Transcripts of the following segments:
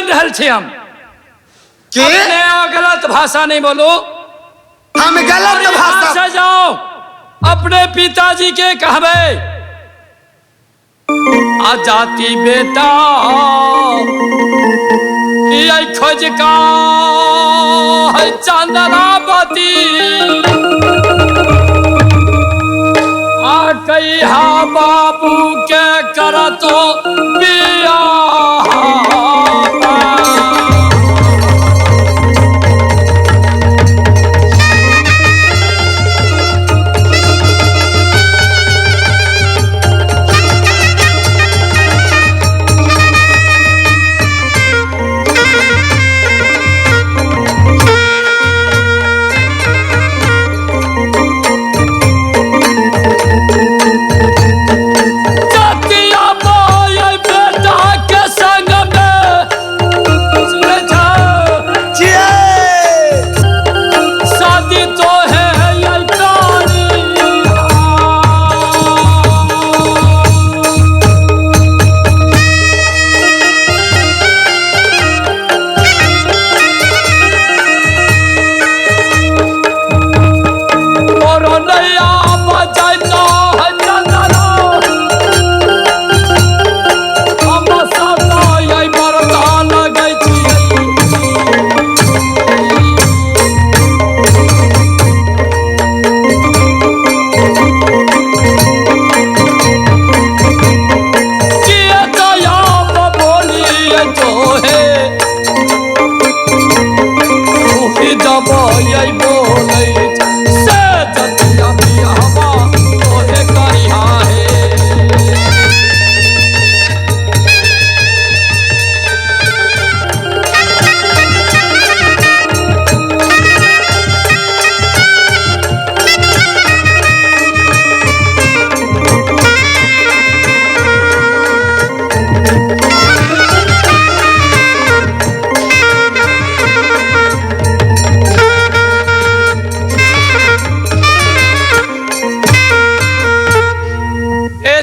जानि रहल छी हम। के? अपने गलत भाषा नहीं बोलू। हम गलत भाषा से जाओ, अपने पिताजी के कहबे आ जाती बेटा ये खोज का है चंद्रावती आ कहिया बाबू के करतो बियाह।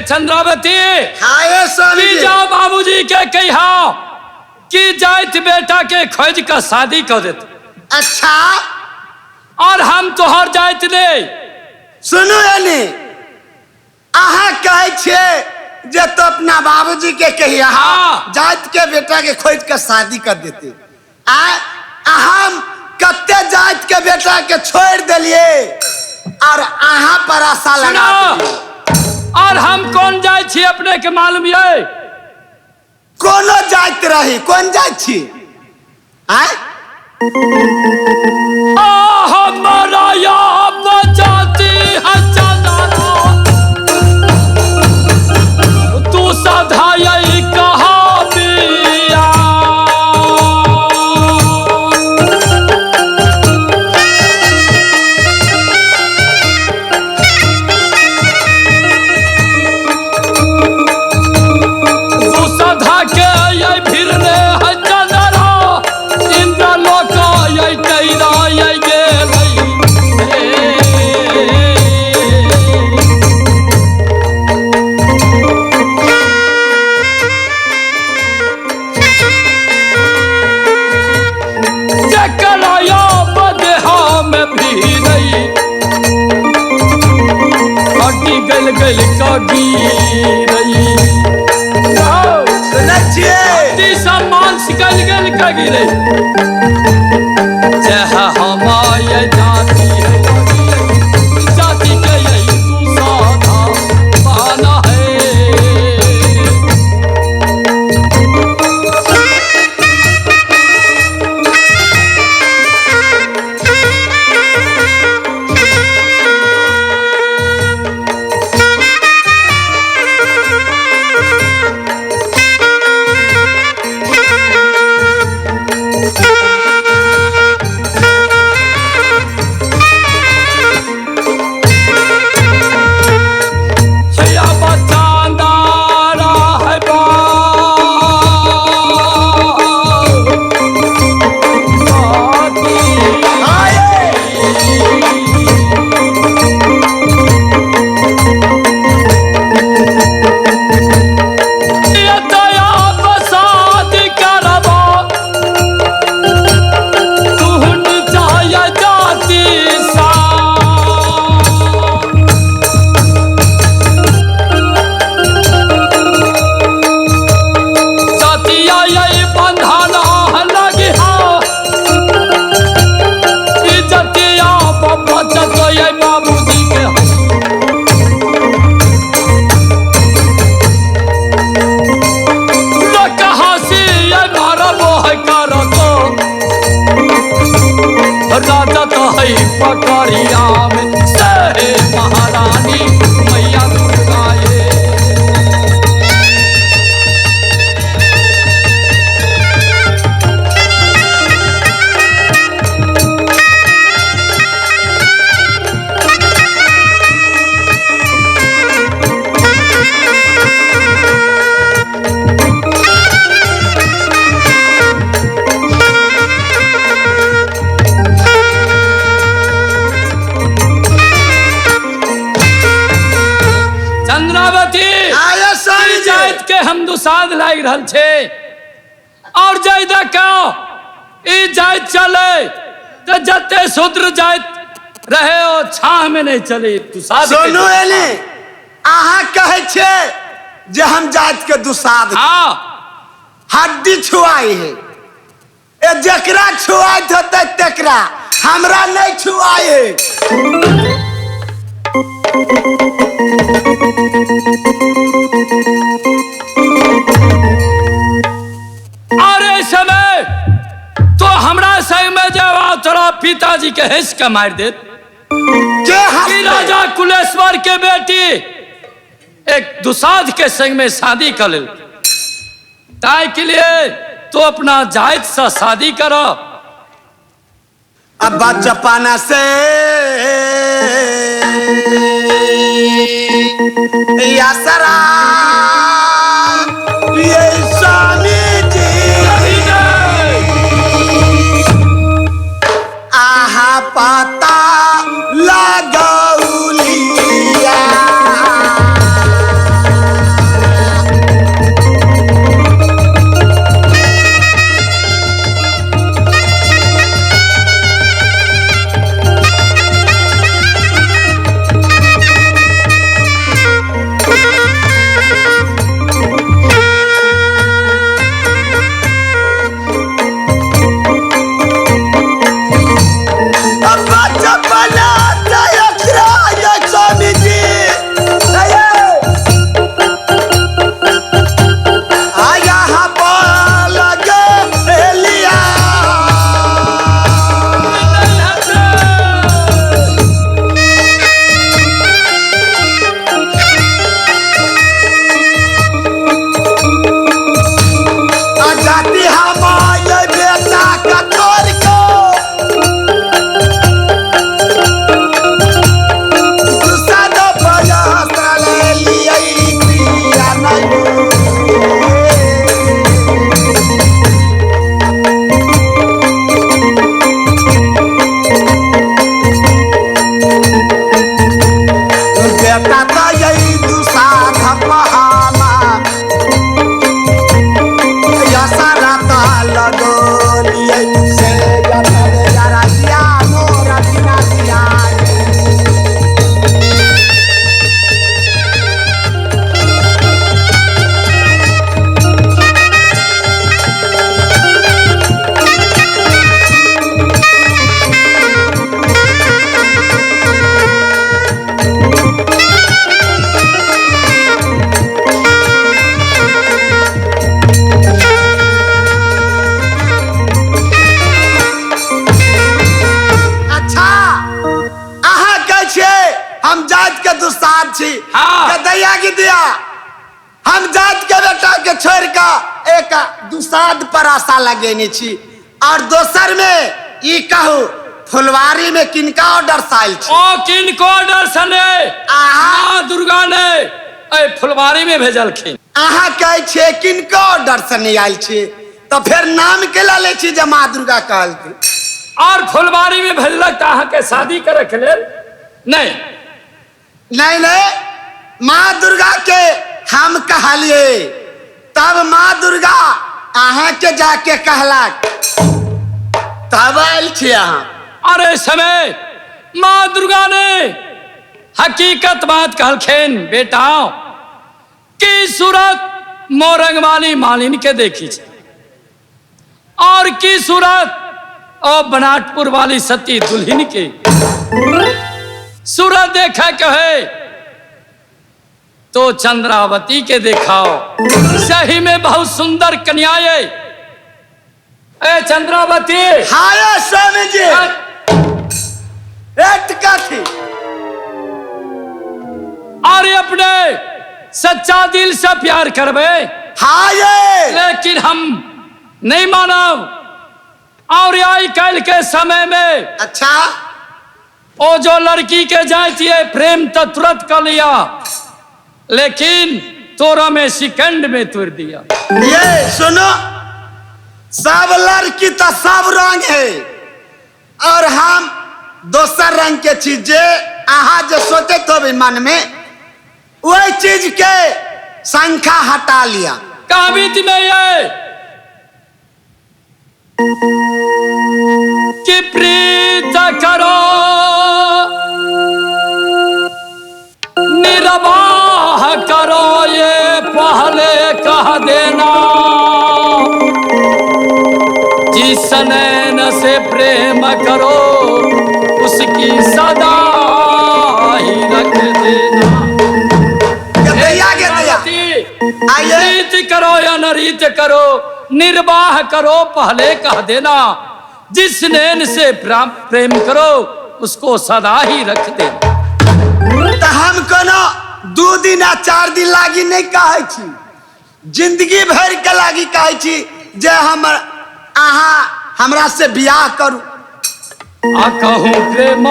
चंद्रावती स्वामी जाओ बाबूजी के कहा कि जाइत बेटा के खोज का शादी कर देते। अच्छा, और हम तोहर जाइत ने। सुनू एनी, अहाँ कहै छियै जे तो अपना बाबूजी के कहिया जाइत के बेटा के खोज के शादी कर देते। आ हम कते जाइत के बेटा के छोड़ देलिए और अहाँ पर आशा लगा देलिए। और हम कौन जाए छी अपने के मालूम ये? कोनो जाइत रही, कौन जाइत छी? आय हमारा या बचाती है चंद्रा तू सदा यही कहा बिया। गल गल कगी रही मांस गल गल कगी रही जहाँ हमारे जाती है जाति के यही तू साधा पाना है। चंद्रावती, आया स्वामी ई जी। जाति के हम दुसाध लागि रहल छे और जाय देखो ई जाति चले तो जते शूद्र जाति रहे ओ छाह में नहीं चली दुसाध के। सुनू एली, अहाँ कहै छियै जे हम जाति के दुसाध, हाँ हड्डी छुआई है, ए जकरा छुआइत होतै तेकरा, हमरा नहीं छुआई है। और एहि समय तो हमरा संग में जब आओ तोरा पिताजी के हंस के मारि देत के कि हंसतै? राजा कुलेश्वर के बेटी एक दुसाध के संग में शादी कर लेल, ताई के लिए तो अपना जाति से शादी करो। अब बचपन से यसरा ये स्वामी जी, आहा पता लगौलिया। अब बचपन से यसरा ये स्वामी जी, आया लगेलिया। जाति हमारे बेटा का तोड़ को दुसाध बजास ले लिया प्रिया नहीं। बेटा तो यही दुसाध पहामा यसरा त लगोलियै से यतर जरा दिया मोरा बिना दिया। अच्छा, अहाँ कहै छियै हम जाति के दुसाध छी। हाँ। के दैया की दिया, हम जाति के बेटा के छोड़ के एक दुसाध पर आशा लगेने छी। और दोसर में ई कहू, फुलवारी में किनका ऑर्डर साइल छी? ओ किनको ऑर्डर सने आहा माँ दुर्गा ने एहि फुलवारी में भेजलखिन। अहाँ कहै छियै किनको ऑर्डर से नहीं आयल छी, तो फिर नाम के ला लै छी जे माँ दुर्गा कहलखिन? और फुलवारी में भेजलक तऽ अहाँके शादी करे के लेल नहीं। नहीं नहीं, माँ दुर्गा के हम कहलिए तब माँ दुर्गा अहाँ के जाके कहलक, तब आयल छी अहाँ। अरे समय माँ दुर्गा ने हकीकत बात कहलखिन, बेटा की सूरत मोरंग वाली मालिन के देखी छे और की सूरत और बनाटपुर वाली सती दुल्हन के सूरत देखा कहे तो चंद्रावती के देखाओ, सही में बहुत सुंदर कन्या है। ए चंद्रावती। हाय स्वामी जी, रेट कथी? और अपने सच्चा दिल से प्यार करबे, हाय, लेकिन हम नहीं मानब। और आई कल के समय में अच्छा ओ जो लड़की के जाती है प्रेम तो तुरंत कर लिया, लेकिन तोरा में सिकंड में तुर दिया। ये सुनो, सब लड़की तो सब रंग है और हम दोसर रंग के चीज जे अहाँ जे सोचे तो भी मन में वही चीज के शंखा हटा लिया। कहावीत में ये कि प्रीत करो निर्वाह करो ये पहले कह देना, जिस नैन से प्रेम करो उसकी सदा ही रख देना। रीत करो या न रीत करो निर्वाह करो पहले कह देना, जिस नैन से प्रेम करो उसको सदा ही रख देना। तो हम कोनो 2 दिन आ 4 दिन लागी नहीं कहै छी, जिंदगी भर के लागी कहै छी जे हम अहाँ हमरा से बियाह करू। आ कहूँ प्रेम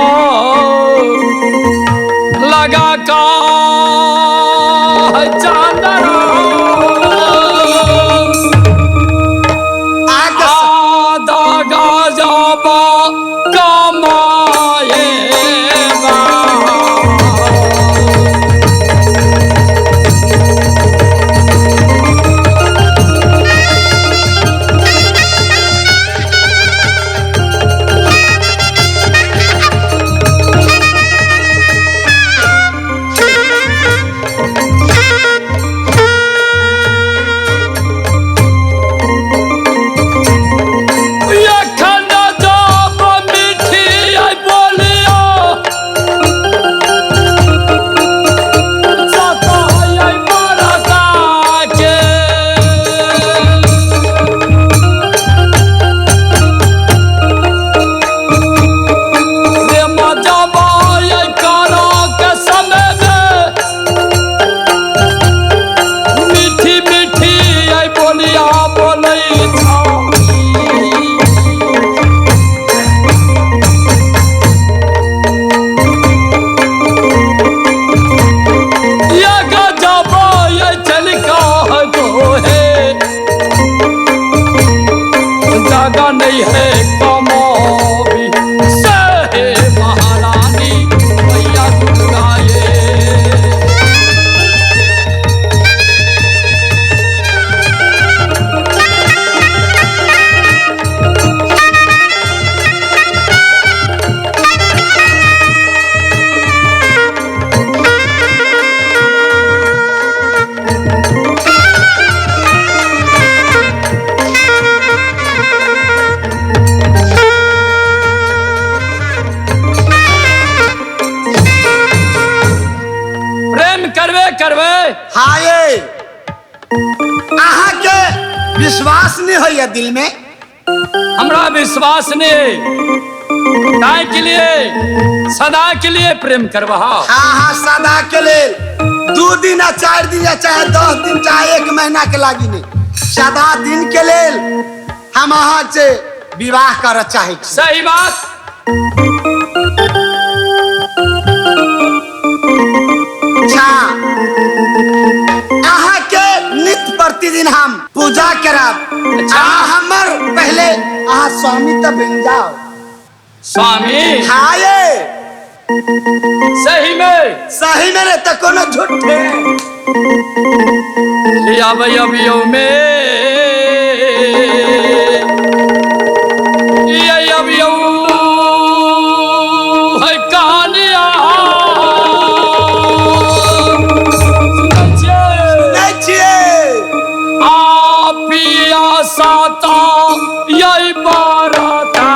लगा का चांदरा आधा गाजबा कमाए। नहीं है कमोबी सहे महारानी मैया दुर्गाए। करवे करवे हाय अहाँ के विश्वास नहीं होइया दिल में? हमरा विश्वास नहीं, काय के लिए सदा के लिए प्रेम करवा। हाँ हाँ सदा के लिए, 2 दिन या 4 दिन या चाहे 10 दिन चाहे 1 महीना के लागी नहीं, सदा दिन के लिए हम अहाँ से विवाह कर चाहे। सही बात। अहाँ के नित्य प्रतिदिन हम पूजा करब। अच्छा हमर पहले अहाँ स्वामी तो बन जाओ। स्वामी? हाँ ये सही में? सही में रे तो कोनो झूठे। अभियो में ये अभियो है कहानियाँ साता यही बारता।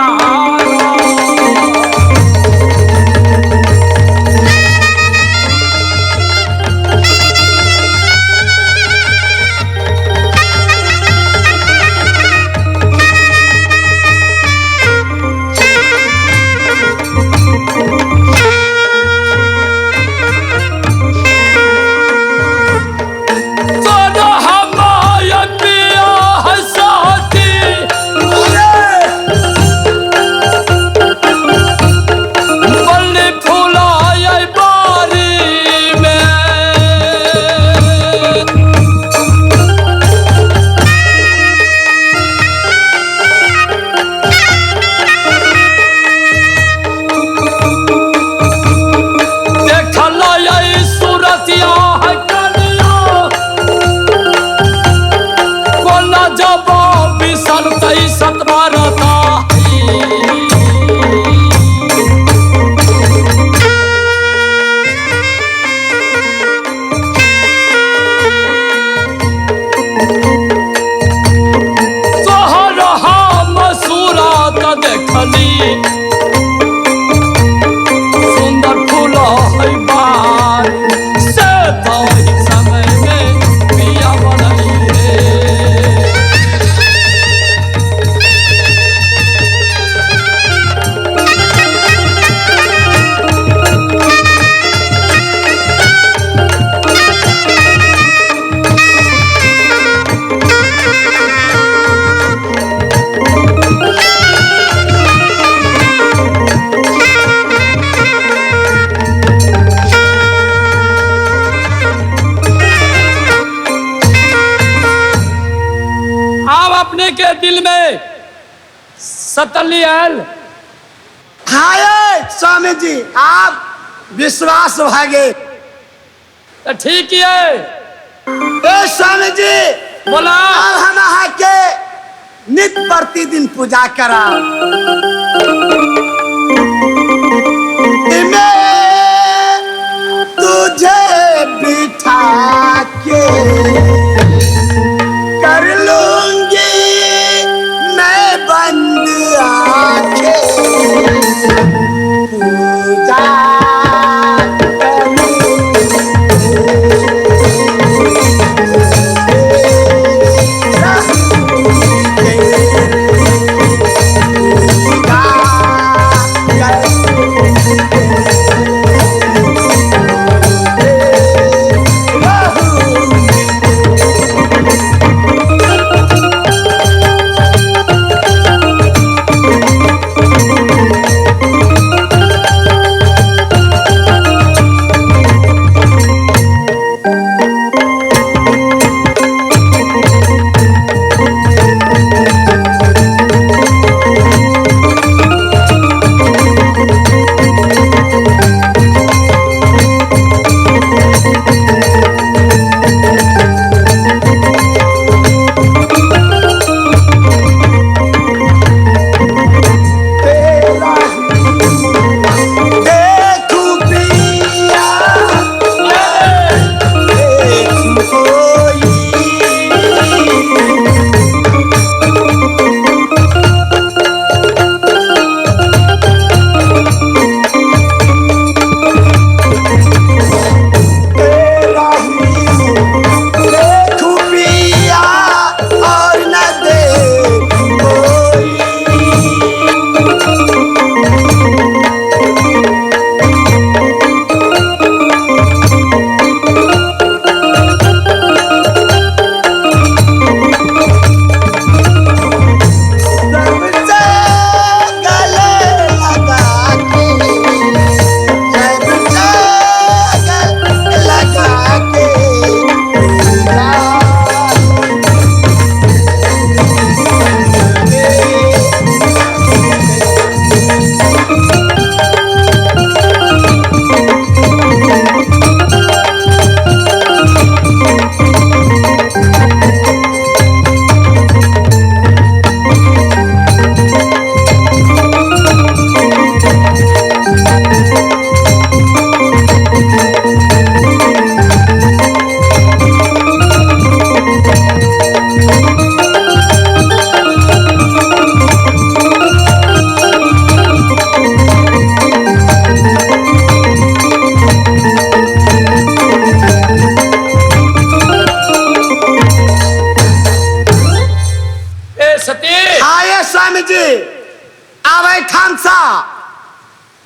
कली सुंदर फूल है बाल से तो ही समय में पिया बनई है। आप अपने के दिल में सतली आयल। हाय स्वामी जी, आप विश्वास भागे तो ठीक ही है। ए स्वामी जी बोला, अब हम अहाँ के नित्य प्रतिदिन पूजा करा। मैं तुझे बिठा के कर लूंगी मैं बंद आंखें पूजा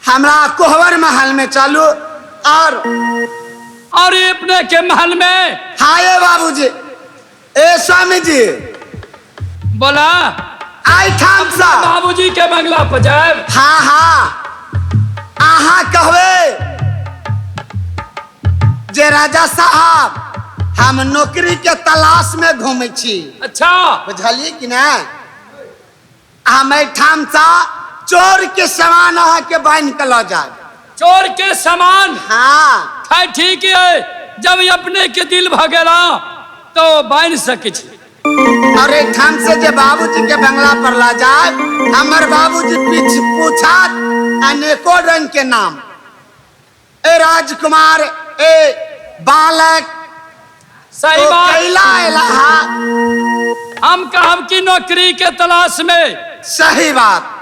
हमरा कोहबर महल में चलू। और अपने के महल में? हाय बाबूजी, ए स्वामी जी बोला आई ठाम सा बाबूजी के बंगला पर जाए। हाँ हाँ, आहा कहवे जे राजा साहब हम नौकरी के तलाश में घूमे छी। अच्छा, बुझलिए कि ना? हम ठाम सा चोर के सामान अहाँ के बांध के ल जाए। चोर के सामान? हाँ ठीक है, जब अपने के दिल भगेला तो बांध सके छी। अरे ठाम से जे बाबूजी के बंगला पर ला जाए, हमर बाबूजी पीछ पूछात अनेकों रंग के नाम, ए राजकुमार, ए बालक। सही तो बात। कैला एला हम कहब की नौकरी के तलाश में। सही बात।